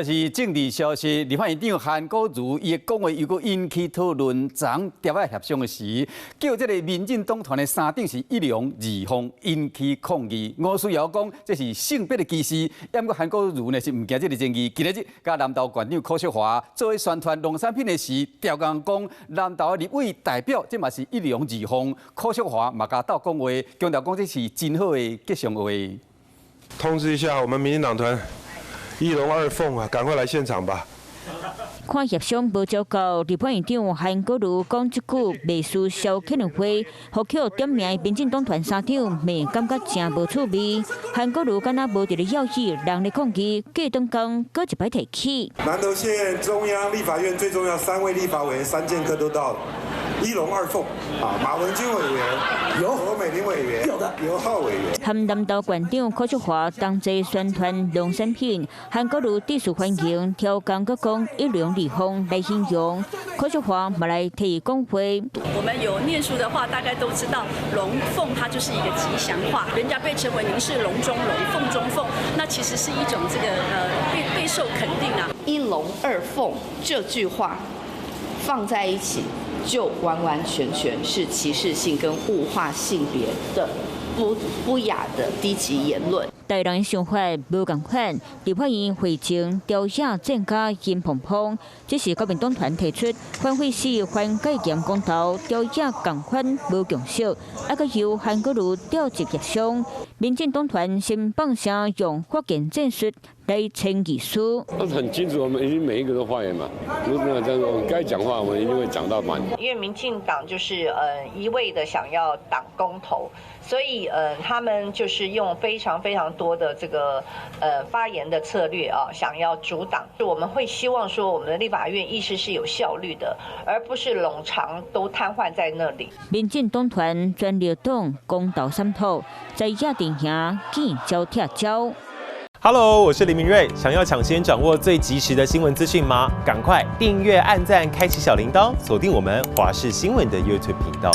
是政治消息，立法院長韓國瑜伊的講話又閣引起討論。昨昏調仔協商的時，叫這个民進黨團的三長是一龍二鳳引起抗議。吳思瑤講這是性別的歧視，毋過韓國瑜呢是毋驚這个爭議。今仔日佮南投縣長柯淑華做伙宣傳農產品的時，刁工講南投的立委代表這嘛是一龍二鳳，柯淑華嘛共鬥講話，強調講這是真好的吉祥話。通知一下我們民進黨團。一龍二鳳啊，趕快來現場吧！看協商無招到，立法院長韓國瑜講這句袂輸消遣的話，予去點名民進黨團三長罵感覺誠無趣味。韓國瑜敢若無佇咧要意人咧抗議，過轉工閣一擺提起。南投縣中央立法院最重要三位立法委員三劍客都到了，一龍二鳳啊，馬文君委員，有何美玲委員，有的，劉浩委員。和南投縣長柯淑華同齊宣傳農產品，韓國瑜致辭歡迎，刁工閣講一龍二鳳來形容，柯淑華嘛來提講話。我們有念書的話，大概都知道龍鳳它就是一個吉祥話，人家被稱為您是龍中龍、鳳中鳳，那其實是一種這個備受肯定啊。一龍二鳳這句話放在一起，就完完全全是歧視性跟物化性別的不雅的低級言論。台人想法無仝款，立法院會前朝野戰甲陰蓬蓬，這是國民黨團提出反廢死、反戒嚴公投，朝野仝款無共識，猶閣由韓國瑜召集協商，民進黨團先放聲用發言戰術來爭議事。很清楚，我們已經每一個都發言嘛，如果這樣，我們該講話，我們一定會講到滿。因為民進黨就是一味的想要擋公投，所以他們就是用非常非常多的這個發言的策略啊，想要阻擋。我們會希望說，我們的立法院議事是有效率的，而不是冗長都癱瘓在那裡。民進黨團全力擋公投三套，在野陣營見招拆招。 Hello，我是林明瑞。想要搶先掌握最及時的新聞資訊嗎？趕快訂閱、按讚、開啟小鈴鐺，鎖定我們華視新聞的 YouTube 頻道。